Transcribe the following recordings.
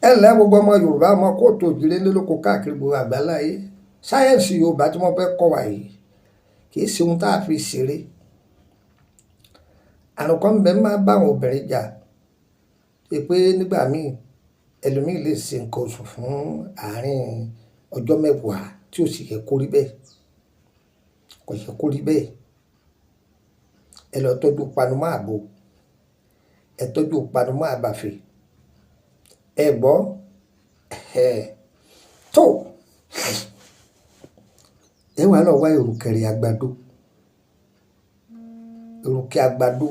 Ẹ ǹlẹ́ gbogbo ọmọ Yorùbá, ọmọ káàárọ̀ oòjíire, nílé lóko, káàkiri gbogbo àgbáláyé. Sáyẹ́ǹsì Yorùbá tí wọ́n fẹ́ kọ́ wa yìí kì í ṣe ohun tá a fi ṣeré. Àrùn kan bẹ máa bá àwọn obìnrin jà pé nígbà míì, ẹlòmíì lè ṣe nǹkan oṣù fún àárín ọjọ́ 10 tí ó sì yẹ kó rí bẹ́ẹ̀. Kò yẹ kó rí bẹ́ẹ̀. Ẹ lọ tọ́jú panumọ́ àgbo, ẹ tọ́jú panumọ́ àbàfẹ́. Ẹ gbọ́ ẹ tó, ẹ wá lọ wá ìrùkẹ̀rẹ̀ àgbàdo, ìrùkẹ̀ àgbàdo,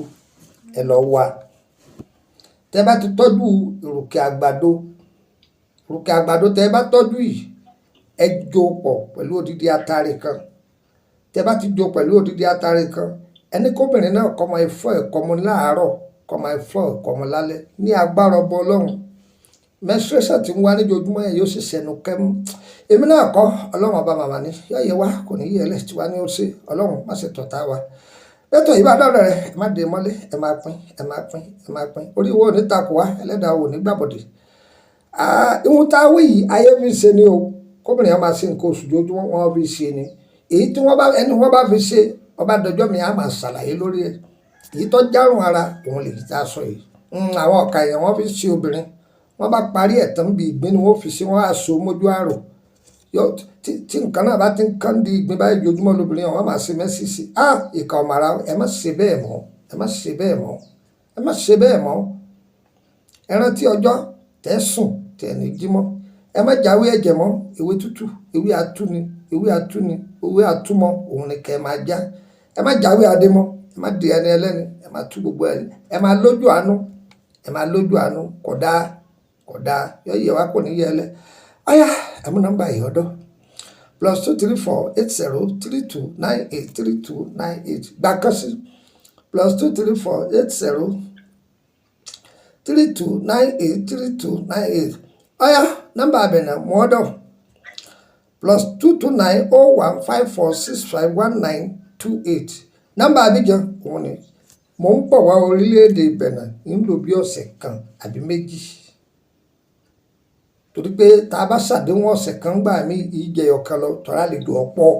ẹ lọ wá. Tẹ bá ti tọ́jú ìrùkẹ̀ àgbàdo, ìrùkẹ̀ àgbàdo tẹ bá tọ́jú yìí, ẹ jó pọ̀ pẹ̀lú odidi atare kan. Tẹ bá ti jó pẹ̀lú odidi atare kan, ẹni kóbìnrin náà kó máa fọ́ ẹ̀kọ mu láàárọ̀, kó máa fọ́ ẹ̀kọ mu lálẹ́. Ní agbára ọba Ọlọ́run, menstruation tí ń wá níjojúmọ́ yẹn yóò sì ṣẹnu kẹ́mú. Èmi náà kọ́, Ọlọ́run ọba màmá ni yóò yẹ wá, kò ní yẹ ẹlẹ́ tiwa ní ó ṣe. Ọlọ́run má ṣe tọ̀tá wa. Bẹ́tò yìí bá dọ̀rọ̀ rẹ̀, ẹ má dé mọ́lé, ẹ máa pín, ẹ máa pín, ẹ máa pín. Orí wo ò ní takò wá, ẹlẹ́dàá wo ò ní gbàbọ̀dè. Ihun tá a wí yìí, ayé fi ṣe ni o. Kóbìnrin yẹn máa ṣe nǹkan oṣù jojúmọ́, wọ́n fi ṣe ni. Èyí tí wọ́n bá ẹni wọ́n bá fi ṣe, ọba dọjọ́ mi á máa ṣàlàyé lórí ẹ̀. Èyí tó járùn ara òun lè tá a sọ yìí. Àwọn ọ̀kà èèyàn wọ́n fi ṣe obìnrin. Wọ́n bá parí ẹ̀ tán, bí ìgbín ni wọ́n fi ṣe, wọ́n á so mójú àrò. Tí nǹkan náà bá ti ń kán di ìgbín báyìí, jojúmọ́ lóbìnrin yẹn wọ́n máa ṣe menses. Ah, ìkà ọ̀màrà, ẹ má ṣe bẹ́ẹ̀ mọ́, ẹ má ṣe bẹ́ẹ̀ mọ́, ẹ má ṣe bẹ́ẹ̀ mọ́. Ẹ rántí ọjọ́ tẹ́ sùn tẹ́ ní jí mọ́. Ẹ má jáwé ẹ̀jẹ̀ mọ́. Ewé tútù, ewé atúni, ewé atúni, ewé atúmọ̀, òun ni kẹ́ ẹ máa já. Ẹ má jáwé adé mọ́. Ẹ má di ẹni ẹlẹ́ni, ẹ má tú gbogbo ẹ. Ẹ má lójú àánú, ẹ má lójú àánú. Kódà kódà yóò yẹ wá, kò ní yẹ lẹ. Ọ̀yá, ẹ mú nọ́mbà yìí ọ̀dọ́: +234 80 32 98 32 98. Gbà kan sí: +234 80 32 98 32 98. Ọ̀yá, nọ́mbà abẹ̀nà mú ọ̀dọ́: +229 01 54 65 19 28. Nọ́mbà Abidjan òun ni. Mò ń bọ̀ wá orílẹ̀-èdè Benin, ń lò bí ọ̀sẹ̀ kan àbí 2, torí pé tá a bá ṣàdéhùn ọ̀sẹ̀ kan gbà mí ìjẹyọ̀ kan lọ tọ́ra lè dùn ọ̀pọ̀.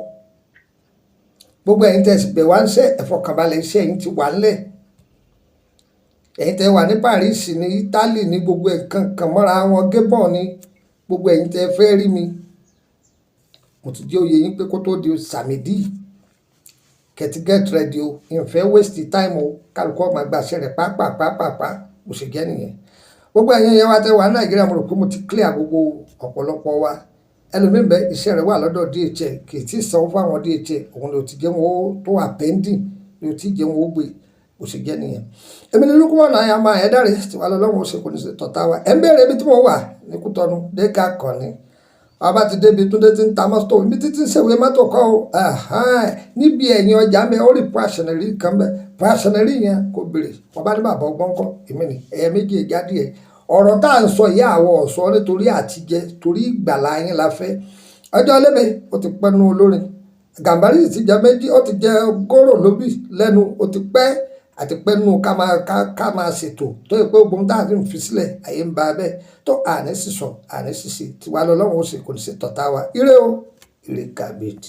Gbogbo ẹ̀yin tẹ́ sì bẹ̀ wá ń ṣe, ẹ̀fọkànbalẹ̀, iṣẹ́ yín ti wà ńlẹ̀. Ẹ̀yin tẹ́ wà ní Paris, ní Italy, ní gbogbo nǹkan kan mọ́ra wọn, Gabon, ní gbogbo ẹ̀yin tẹ́ fẹ́ rí mi, mo ti jẹ́ òye yín pé kó tó di samedi, kẹ́ ti get ready o. Ìfẹ́ waste time o. Kálukú ọmọ àgbàṣe rẹ̀ pápápápápá, mo sì jẹ́ nìyẹn. Gbogbo ẹ̀yin yẹn wá tẹ́ wà ní Nàìjíríà, mo rò pé mo ti clear gbogbo ọ̀pọ̀lọpọ̀ wa. Ẹlòmíín bẹ, iṣẹ́ rẹ̀ wà lọ́dọ̀ DHL, kì í tí ì sanwó fún àwọn DHL, òun ló ti jẹ́ wọn ó tó wà pending, ló ti jẹ́ wọn ó gbé. Bó ṣe jẹ́ nìyẹn. Èmi ní Lukman náà yà máa ẹ̀ dáre tí wàá lọ́wọ́ ṣe kò ní ṣe tọ̀tà wa. Ẹ̀ ń bẹ̀rẹ̀ ibi tí mo wà ní Kútọ́nù dẹ́ka kan ni. Ọba ti débi Túndé tí ń ta mọ́tò, ibi títí ń ṣèwé mọ́tò kọ́ o, níbi ẹ̀yìn ọjà mẹ́, ó rí poissonnerie kan bẹ́. Poissonnerie yẹn kò béèrè. Wọ́n bá ní bàbá ọgbọ́n kọ́, èmi ni ẹ̀yẹ méjì jáde ẹ̀. Ọ̀rọ̀ tá à ń sọ yìí, àwọ̀ ọ̀sọ́ nítorí àtijẹ́, torí ìgbàlá yín la fẹ́. Ọjọ́ lébè ó ti pẹ́ nú olórin Gàmbàrí ti jẹ méjì, ó ti jẹ góró lóbì lẹ́nu, ó ti pẹ́ àti pẹ́ nù ká máa ṣètò tó yẹ pé ogun tá a fi sílẹ̀ àyè ń ba bẹ́ẹ̀ tó àní sísọ àní ṣíṣe tiwa lọ́lọ́run ó sì kò ní ṣe tọ̀tá wa. Ire o, ire kàbìtì.